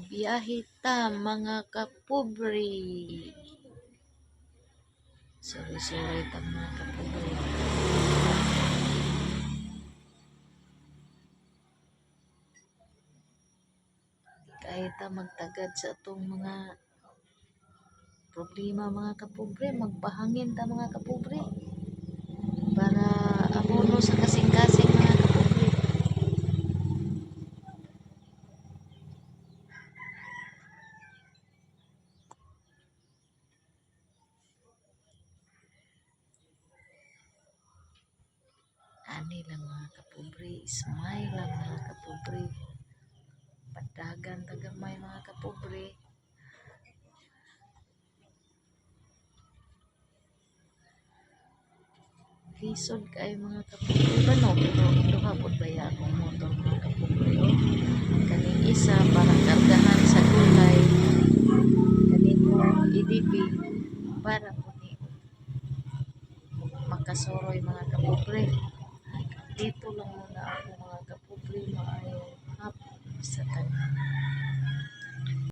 Biyahe ta, mga kapobre. Suroy-suroy ta, mga kapobre. Kahit ta magtagad sa atong mga problema, mga kapobre, magpahangin ta, mga kapobre. Para abono sa kasing-kasing, mga kapobre. Ani lang, mga kapobre, smile lang, mga kapobre. Padagan ta gamay, mga kapobre. Lisod kay, mga kapobre ba, no? Pero duha pod baya akong motor, mga kapobre, oh. Kaning isa para kargahan sa gulay. Kaning EDP para po ni makasuroy, mga kapobre. Dito lang muna ako, mga kapobre. Maayong hapon sa tanan.